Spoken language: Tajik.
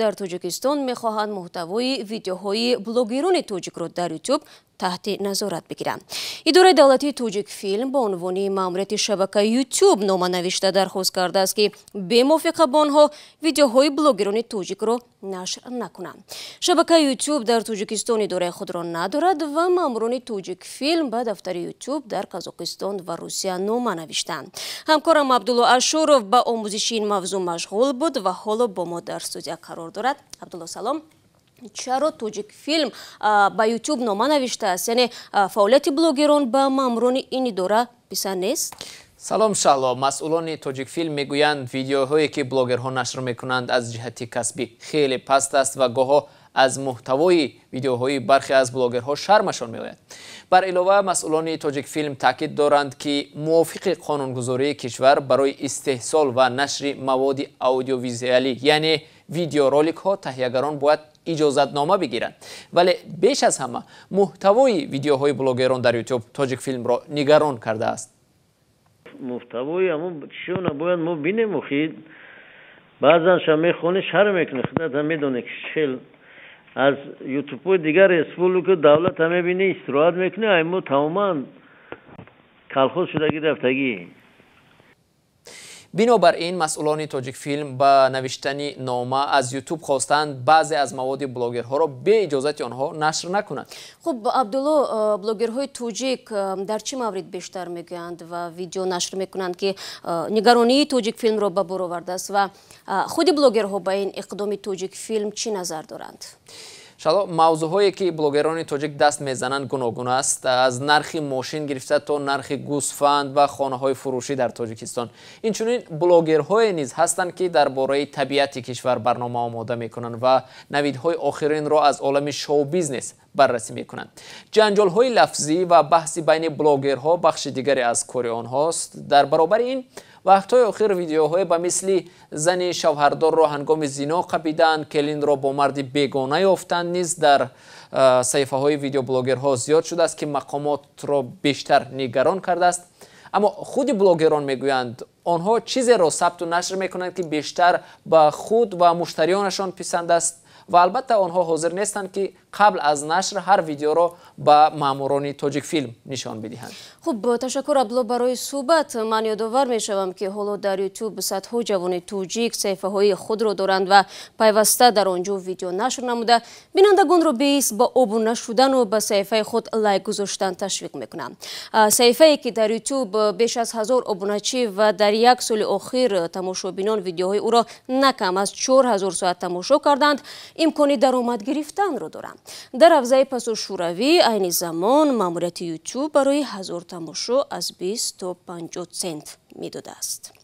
Дар Тоҷикистон мехоҳанд муҳтавои видеоҳои блогерони тоҷикро дар Ютуб таҳти назорат бигиранд. Идораи давлатии Тоҷикфилм ба унвони маъмурияти шабакаи Ютуб нома навишта дархост кардааст, ки бемувофиқа бо онҳо видеоҳои блогерони тоҷикро нашр накунанд. Шабакаи Ютуб дар Тоҷикистон идораи худро надорад ва маъмурони Тоҷикфилм ба дафтари Ютуб дар Қазоқистон ва Русия нома навиштанд. Ҳамкорам Абдулло Ашуров ба омӯзиши ин мавзӯъ машғул буд ва ҳоло бо мо дар студия қарор дорад. Абдулло, салом. Чаро Тоҷикфилм ба Ютуб нома навиштааст? Яъне фаъолияти блогерон ба маъмурони ин идора писанд нест? Салом, Шаҳло. Масъулони Тоҷикфилм мегӯянд, видеоҳое ки блогерҳо нашр мекунанд, аз ҷиҳати касбӣ хеле паст аст ва гоҳо аз муҳтавои видеоҳои бархе аз блогерҳо шармашон меояд. Бар илова, масъулони Тоҷикфилм таъкид доранд, ки мувофиқи қонунгузории кишвар барои истеҳсол ва нашри маводи аудиовизуалӣ, яъне видеороликҳо, таҳиягарон бояд иҷозатнома бигиранд. Вале беш аз ҳама муҳтавои видеоҳои блогерон дар Ютуб Тоҷикфилмро нигарон кардааст. Муҳтавои ҳамон чиона бояд мо бинем. Охи, баъзан ша мехонӣ, шарм мекунӣ, худата медонӣ, ки хел аз ютубҳои дигар республика, давлата мебинӣ, истироҳат мекунӣ, ай мо тамоман колхоз шудагӣ рафтагӣ. Бинобар ин, масъулони Тоҷикфилм ба навиштани нома аз Ютуб хостанд, баъзе аз маводи блогерҳоро бе иҷозати онҳо нашр накунанд. Хуб, Абдулло, блогерҳои тоҷик дар чӣ маврид бештар мегӯянд ва видео нашр мекунанд, ки нигаронии Тоҷикфилмро ба бор овардааст, ва худи блогерҳо ба ин иқдоми Тоҷикфилм чӣ назар доранд? Шаҳло, мавзӯъҳое ки блогерони тоҷик даст мезананд, гуногун аст: аз нархи мошин гирифта то нархи гӯсфанд ва хонаҳои фурӯшӣ дар Тоҷикистон. Инчунин блогерҳое низ ҳастанд, ки дар бораи табиати кишвар барнома омода мекунанд ва навидҳои охиринро аз олами шоу-бизнес баррасӣ мекунанд. Ҷанҷолҳои лафзӣ ва баҳси байни блогерҳо бахши дигаре аз кори онҳост. Дар баробари ин, вақтҳои охир видеоҳое ба мисли зани шавҳардорро ҳангоми зино қапиданд, келинро бо марди бегона ёфтанд низ дар саҳифаҳои видеоблогерҳо зиёд шудааст, ки мақомотро бештар нигарон кардааст. Аммо худи блогерон мегӯянд, онҳо чизеро сабту нашр мекунанд, ки бештар ба худ ва муштариёнашон писанд аст, ва албатта онҳо ҳозир нестанд, ки қабл аз нашр ҳар видеоро ба маъмурони Тоҷикфилм нишон бидиҳанд. Хуб, ташаккур, Абдулло, барои суҳбат. Ман ёдовар мешавам, ки ҳоло дар Ютуб садҳо ҷавони тоҷик саҳифаҳои худро доранд ва пайваста дар он ҷо видео нашр намуда, бинандагонро беист ба обуна шудану ба саҳифаи худ лайк гузоштан ташвиқ мекунанд. Саҳифае ки дар Ютуб беш аз 1000 обуначӣ ва дар як соли охир тамошобинон видеоҳои ӯро на кам аз 4000 соат тамошо карданд, имкони даромад гирифтанро доранд. Дар ҳавзаи пасошӯравӣ айни замон маъмурияти Ютуб барои 1000 тамошо аз 20 то 50 цент медодааст.